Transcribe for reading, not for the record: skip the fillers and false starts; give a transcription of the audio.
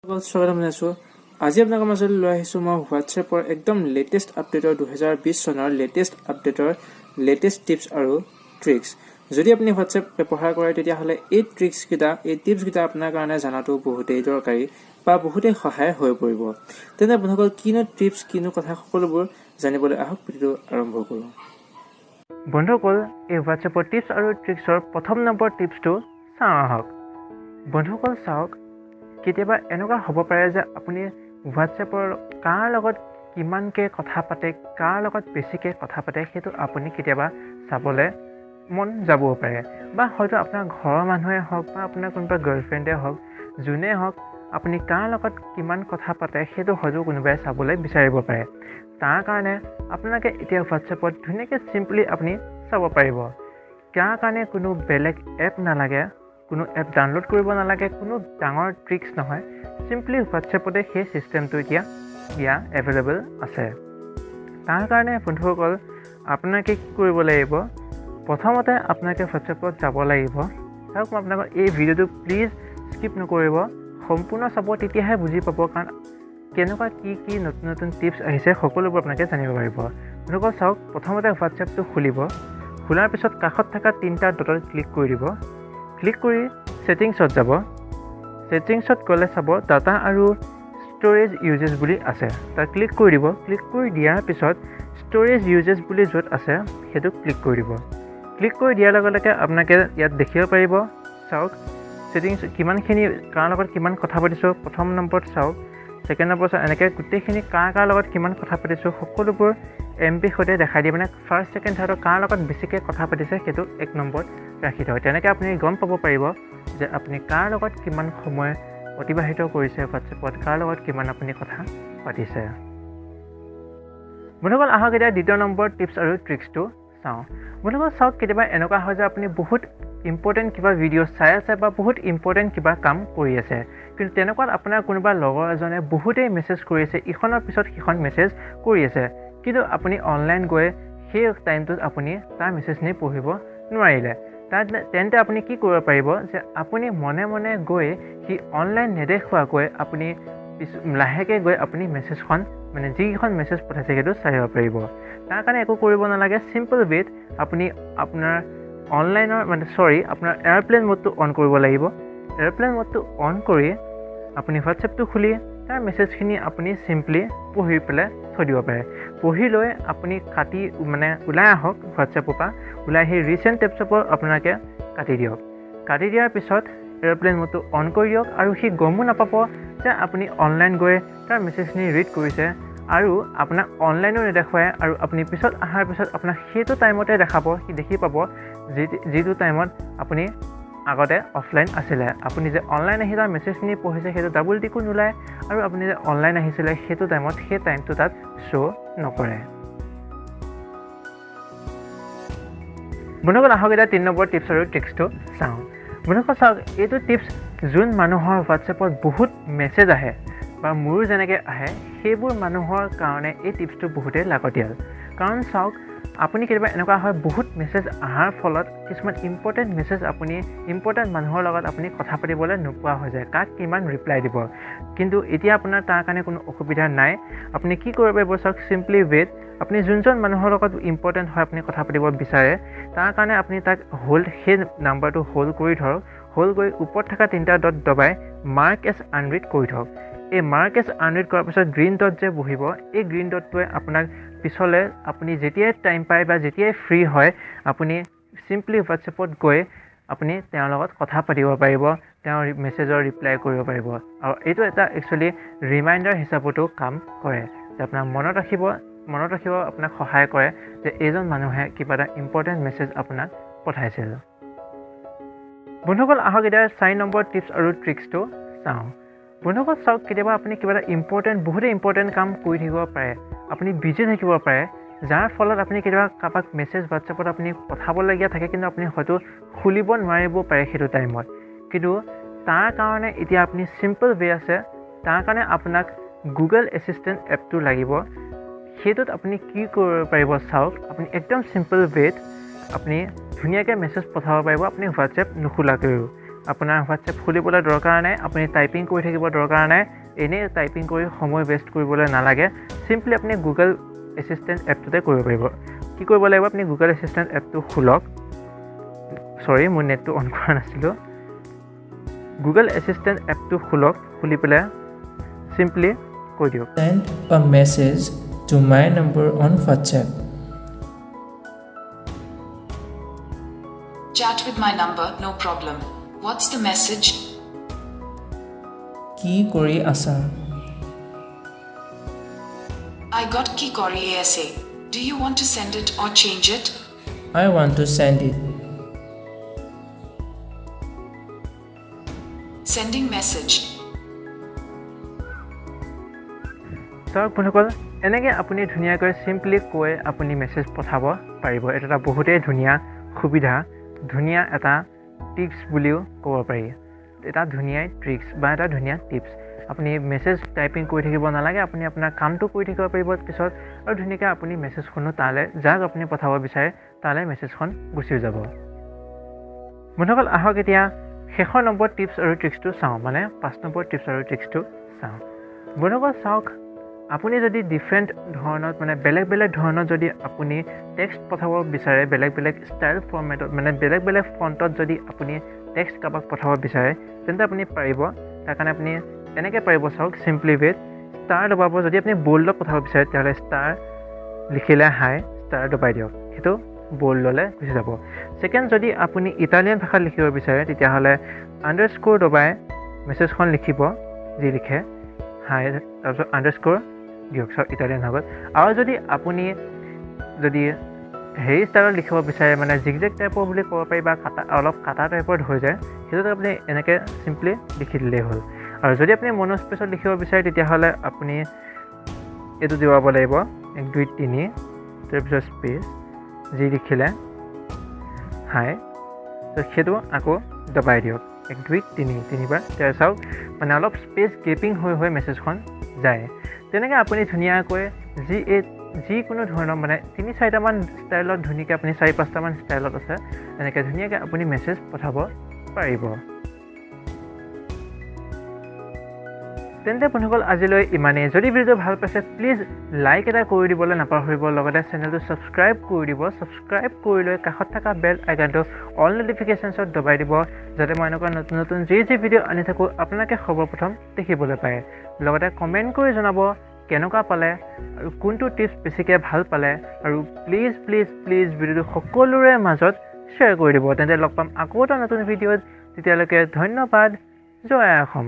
স্বাগতম জনাইছোঁ। আজি আপোনালোকৰ মাজলৈ লৈ আহিছোঁ মই হোৱাটছএপৰ একদম লেটেষ্ট আপডেটৰ, 2020 চনৰ লেটেষ্ট আপডেটৰ লেটেষ্ট টিপছ আৰু ট্ৰিক্স। যদি আপুনি হোৱাটছএপ ব্যৱহাৰ কৰে, তেতিয়াহ'লে এই ট্ৰিক্সকেইটা, এই টিপছকেইটা আপোনাৰ কাৰণে জনাটো বহুতেই দৰকাৰী বা বহুতেই সহায় হৈ পৰিব। তেনে বন্ধুসকল, কিনো টিপছ, কিনো কথা, সকলোবোৰ জানিবলৈ আহক, ভিডিঅ'টো আৰম্ভ কৰোঁ। বন্ধুসকল, এই হোৱাটছএপৰ টিপছ আৰু ট্ৰিক্সৰ প্ৰথম নম্বৰ টিপছটো চাওঁ আহক। বন্ধুসকল চাওক, কেতিয়াবা এনেকুৱা হ'ব পাৰে যে আপুনি হোৱাটছএপৰ কাৰ লগত কিমানকৈ কথা পাতে, কাৰ লগত বেছিকৈ কথা পাতে, সেইটো আপুনি কেতিয়াবা চাবলৈ মন যাবও পাৰে। বা হয়তো আপোনাৰ ঘৰৰ মানুহে হওক বা আপোনাৰ কোনোবা গাৰ্লফ্ৰেণ্ডে হওক, যোনেই হওক, আপুনি কাৰ লগত কিমান কথা পাতে সেইটো হয়তো কোনোবাই চাবলৈ বিচাৰিব পাৰে। তাৰ কাৰণে আপোনালোকে এতিয়া হোৱাটছএপত ধুনীয়াকৈ চিম্পলি আপুনি চাব পাৰিব। তাৰ কাৰণে কোনো বেলেগ এপ নালাগে, কোনো এপ ডাউনলোড কৰিব নালাগে, কোনো ডাঙৰ ট্ৰিক্স নহয়। চিম্পলি হোৱাটছএপতে সেই ছিষ্টেমটো এতিয়া দিয়া এভেইলেবল আছে। তাৰ কাৰণে বন্ধুসকল, আপোনালোকে কি কৰিব লাগিব? প্ৰথমতে আপোনালোকে হোৱাটছএপত যাব লাগিব। চাওক, মই আপোনালোকৰ এই ভিডিঅ'টো প্লিজ স্কিপ নকৰিব, সম্পূৰ্ণ চাব, তেতিয়াহে বুজি পাব। কাৰণ কেনেকুৱা কি কি নতুন নতুন টিপছ আহিছে, সকলোবোৰ আপোনালোকে জানিব পাৰিব। বন্ধুসকল চাওক, প্ৰথমতে হোৱাটছএপটো খুলিব। খোলাৰ পিছত কাষত থকা তিনিটা ডটত ক্লিক কৰি দিব। ক্লিক কৰি ছেটিংছত যাব। ছেটিংছত গ'লে চাব, ডাটা আৰু ষ্ট'ৰেজ ইউজেছ বুলি আছে, তাত ক্লিক কৰি দিব। ক্লিক কৰি দিয়াৰ পিছত ষ্ট'ৰেজ ইউজেছ বুলি য'ত আছে, সেইটো ক্লিক কৰি দিব। ক্লিক কৰি দিয়াৰ লগে লগে আপোনালোকে ইয়াত দেখিব পাৰিব। চাওক, ছেটিংছ কিমানখিনি, কাৰ লগত কিমান কথা পাতিছোঁ, প্ৰথম নম্বৰত চাওক, ছেকেণ্ড নম্বৰ চাওক, এনেকৈ গোটেইখিনি কাৰ কাৰ লগত কিমান কথা পাতিছোঁ সকলোবোৰ এমবি সৈতে দেখাই দিয়ে। মানে ফাৰ্ষ্ট, ছেকেণ্ড, থাৰ্ডৰ কাৰ লগত বেছিকৈ কথা পাতিছে, সেইটো এক নম্বৰত ৰাখি থয়। তেনেকৈ আপুনি গম পাব পাৰিব যে আপুনি কাৰ লগত কিমান সময় অতিবাহিত কৰিছে হোৱাটছএপত, কাৰ লগত কিমান আপুনি কথা পাতিছে। বন্ধুসকল, আহক এতিয়া দ্বিতীয় নম্বৰ টিপছ আৰু ট্ৰিক্সটো চাওঁ। বন্ধুসকল চাওক, কেতিয়াবা এনেকুৱা হয় যে আপুনি বহুত ইম্পৰ্টেণ্ট কিবা ভিডিঅ' চাই আছে বা বহুত ইম্পৰ্টেণ্ট কিবা কাম কৰি আছে, কিন্তু তেনেকুৱাত আপোনাৰ কোনোবা লগৰ এজনে বহুতেই মেছেজ কৰি আছে, ইখনৰ পিছত সিখন মেছেজ কৰি আছে, কিন্তু আপুনি অনলাইন গৈ সেই টাইমটোত আপুনি তাৰ মেছেজখিনি পঢ়িব নোৱাৰিলে। তাত তেন্তে আপুনি কি কৰিব পাৰিব যে আপুনি মনে মনে গৈ সি অনলাইন নেদেখুৱাকৈ আপুনি পিছ লাহেকৈ গৈ আপুনি মেছেজখন, মানে যিকেইখন মেছেজ পঠাইছে, সেইটো চাই আহিব পাৰিব। তাৰ কাৰণে একো কৰিব নালাগে। চিম্পল ৱেত আপুনি আপোনাৰ অনলাইনৰ, মানে চৰি, আপোনাৰ এয়াৰপ্লেন মোডটো অন কৰিব লাগিব। এয়াৰপ্লেন মোডটো অন কৰি আপুনি হোৱাটছএপটো খুলি তাৰ মেছেজখিনি আপুনি চিম্পলি পঢ়ি পেলাই থৈ দিব পাৰে। পঢ়ি লৈ আপুনি কাটি, মানে ওলাই আহক হোৱাটছএপৰ পৰা। ওলাই আহি ৰিচেণ্ট টেপছৰ পৰা আপোনালোকে কাটি দিয়ক। কাটি দিয়াৰ পিছত এয়াৰপ্লেন মোডটো অন কৰি দিয়ক আৰু সি গমো নাপাব যে আপুনি অনলাইন গৈ তাৰ মেছেজখিনি ৰিড কৰিছে আৰু আপোনাক অনলাইনো নেদেখুৱায়। আৰু আপুনি পিছত অহাৰ পিছত আপোনাক সেইটো টাইমতে দেখাব, সি দেখি পাব যিটো টাইমত আপুনি আগতে অফলাইন আছিলে। আপুনি যে অনলাইন আহি তাৰ মেছেজখিনি পঢ়িছে, সেইটো ডাবুল টিকো নোলায় আৰু আপুনি যে অনলাইন আহিছিলে সেইটো টাইমত, সেই টাইমটো তাত শ্ব' নকৰে। বন্ধুসকল, আহক এতিয়া তিনি নম্বৰ টিপছ আৰু ট্ৰিক্সটো চাওঁ। বন্ধুসকল চাওক, এইটো টিপছ যোন মানুহৰ হোৱাটছএপত বহুত মেছেজ আহে বা মোৰো যেনেকৈ আহে, সেইবোৰ মানুহৰ কাৰণে এই টিপছটো বহুতেই লাগতিয়াল। কাৰণ চাওক, আপুনি কেতিয়াবা এনেকুৱা হয়, বহুত মেছেজ অহাৰ ফলত কিছুমান ইম্পৰ্টেণ্ট মেছেজ, আপুনি ইম্পৰ্টেণ্ট মানুহৰ লগত আপুনি কথা পাতিবলৈ নোপোৱা হৈ যায়, কাক কিমান ৰিপ্লাই দিব। কিন্তু এতিয়া আপোনাৰ তাৰ কাৰণে কোনো অসুবিধা নাই। আপুনি কি কৰিব পাৰিব চাওক, চিম্পলি ৱেত আপুনি যোনজন মানুহৰ লগত ইম্পৰ্টেণ্ট হয়, আপুনি কথা পাতিব বিচাৰে, তাৰ কাৰণে আপুনি তাক হোল্ড, সেই নাম্বাৰটো হোল্ড কৰি ধৰক। হোল্ড কৰি ওপৰত থকা তিনিটা ডট দবাই মাৰ্ক এজ আনৰিড কৰি থওক। এই মাৰ্ক এজ আনৰিড কৰাৰ পিছত গ্ৰীণ ডট যে বহিব, এই গ্ৰীণ ডটটোৱে আপোনাক পিছলৈ আপুনি যেতিয়াই টাইম পায় বা যেতিয়াই ফ্ৰী হয়, আপুনি চিম্পলি হোৱাটছএপত গৈ আপুনি তেওঁৰ লগত কথা পাতিব পাৰিব, তেওঁৰ মেছেজৰ ৰিপ্লাই কৰিব পাৰিব। আৰু এইটো এটা একচুৱেলি ৰিমাইণ্ডাৰ হিচাপতো কাম কৰে যে আপোনাক মনত ৰাখিব আপোনাক সহায় কৰে যে এইজন মানুহে কিবা এটা ইম্পৰ্টেণ্ট মেছেজ আপোনাক পঠাইছিল। বন্ধুসকল, আহক এতিয়া চাৰি নম্বৰ টিপছ আৰু ট্ৰিক্সটো চাওঁ। বন্ধুসকল চাওক, কেতিয়াবা আপুনি কিবা এটা ইম্পৰ্টেণ্ট, বহুতেই ইম্পৰ্টেণ্ট কাম কৰি থাকিব পাৰে, আপুনি বিজি থাকিব পাৰে, যাৰ ফলত আপুনি কেতিয়াবা কাৰোবাক মেছেজ হোৱাটছএপত আপুনি পঠাবলগীয়া থাকে, কিন্তু আপুনি হয়তো খুলিব নোৱাৰিব পাৰে সেইটো টাইমত। কিন্তু তাৰ কাৰণে এতিয়া আপুনি চিম্পল ৱে আছে। তাৰ কাৰণে আপোনাক গুগল এছিষ্টেণ্ট এপটো লাগিব। সেইটোত আপুনি কি কৰিব পাৰিব চাওক, আপুনি একদম চিম্পল ৱেত আপুনি ধুনীয়াকৈ মেছেজ পঠাব পাৰিব, আপুনি হোৱাটছএপ নোখোলাকৈও। আপোনাৰ হোৱাটছএপ খুলিবলৈ দৰকাৰ নাই, আপুনি টাইপিং কৰি থাকিব দৰকাৰ নাই, এনেই টাইপিং কৰি সময় ৱেষ্ট কৰিবলৈ নালাগে। চিম্পলি আপুনি গুগল এছিষ্টেণ্ট এপটোতে কৰিব পাৰিব। কি কৰিব লাগিব, আপুনি গুগল এছিষ্টেণ্ট এপটো খোলক। চৰি, মই নেটটো অন কৰা নাছিলোঁ। গুগল এছিষ্টেণ্ট এপটো খোলক, খুলি পেলাই চিম্পলি কৈ দিয়ক Send a message to my number on WhatsApp. Chat with my number, no problem. What's the message? কি কৰি আছা? I got Kikori ASA. Do you want to send it or change it? I want to send it. Sending message. চাওক বন্ধুসকল, এনেকৈ আপুনি ধুনীয়াকৈ simply কৈ আপুনি মেছেজ পঠাব পাৰিব। এইটো এটা বহুতেই ধুনীয়া সুবিধা, ধুনীয়া এটা টিপছ বুলিও ক'ব পাৰি। এটা ধুনীয়া ট্ৰিক্স বা এটা ধুনীয়া টিপছ। আপুনি মেছেজ টাইপিং কৰি থাকিব নালাগে, আপুনি আপোনাৰ কামটো কৰি থাকিব পাৰিব পিছত, আৰু ধুনীয়াকৈ আপুনি মেছেজখনো তালৈ, যাক আপুনি পঠাব বিচাৰে তালৈ মেছেজখন গুচি যাব। বন্ধুসকল, আহক এতিয়া শেষৰ নম্বৰ টিপছ আৰু ট্ৰিক্সটো চাওঁ, মানে 5 নম্বৰ টিপছ আৰু ট্ৰিক্সটো চাওঁ। বন্ধুসকল চাওক, আপুনি যদি ডিফাৰেণ্ট ধৰণত, মানে বেলেগ বেলেগ ধৰণত যদি আপুনি টেক্সট পঠাব বিচাৰে, বেলেগ বেলেগ ষ্টাইল ফৰ্মেটত, মানে বেলেগ বেলেগ ফণ্টত যদি আপুনি টেক্সট কাৰোবাক পঠাব বিচাৰে, তেন্তে আপুনি পাৰিব। তাৰ কাৰণে আপুনি এনেকৈ পাৰিব, চাওক চিম্পলি ৱেত ষ্টাৰ দবাব। যদি আপুনি বল্ডত পঠাব বিচাৰে তেতিয়াহ'লে ষ্টাৰ লিখিলে হাই ষ্টাৰ দবাই দিয়ক, সেইটো বল্ডলৈ গুচি যাব। ছেকেণ্ড, যদি আপুনি ইটালিয়ান ভাষাত লিখিব বিচাৰে তেতিয়াহ'লে আণ্ডাৰস্ক'ৰ দবাই মেছেজখন লিখিব, যি লিখে হাই, তাৰপিছত আণ্ডাৰস্ক'ৰ দিয়ক, চাওক ইটালিয়ান ভাষাত। আৰু যদি আপুনি যদি হেৰি ষ্টাইলত লিখিব বিচাৰে, মানে জিগজেগ টাইপৰ বুলি ক'ব পাৰি বা কাটা, অলপ কাটা টাইপৰ হৈ যায়, সেইটোত আপুনি এনেকৈ চিম্পলি লিখি দিলেই হ'ল। আৰু যদি আপুনি মনোস্পেচত লিখিব বিচাৰে তেতিয়াহ'লে আপুনি এইটো দিয়াব লাগিব, 1 2 3, তাৰপিছত স্পেচ, যি লিখিলে হাই, তো সেইটো আকৌ দবাই দিয়ক, 1 2 3, তিনিবাৰ। তেতিয়া চাওক মানে অলপ স্পেচ গেপিং হৈ হৈ মেছেজখন যায়। তেনেকৈ আপুনি ধুনীয়াকৈ যিকোনো ধৰণৰ, মানে 3-4টামান ষ্টাইলত ধুনীয়াকৈ আপুনি 4-5টামান ষ্টাইলত আছে, এনেকৈ ধুনীয়াকৈ আপুনি মেছেজ পঠাব পাৰিব। তেন্তে বন্ধুসকল, আজিলৈ ইমানেই। যদি ভিডিঅ'টো ভাল পাইছে প্লিজ লাইক এটা কৰি দিবলৈ নাপাহৰিব, লগতে চেনেলটো ছাবস্ক্ৰাইব কৰি দিব। ছাবস্ক্ৰাইব কৰি লৈ কাষত থকা বেল আইকনটো অল ন'টিফিকেশ্যনছত দবাই দিব, যাতে মই এনেকুৱা নতুন নতুন যি যি ভিডিঅ' আনি থাকোঁ আপোনালোকে সৰ্বপ্ৰথম দেখিবলৈ পায়। লগতে কমেণ্ট কৰি জনাব কেনেকুৱা পালে আৰু কোনটো টিপছ বেছিকৈ ভাল পালে, আৰু প্লিজ প্লিজ প্লিজ ভিডিঅ'টো সকলোৰে মাজত শ্বেয়াৰ কৰি দিব। তেন্তে লগ পাম আকৌ এটা নতুন ভিডিঅ'ত, তেতিয়ালৈকে ধন্যবাদ। জয় অসম।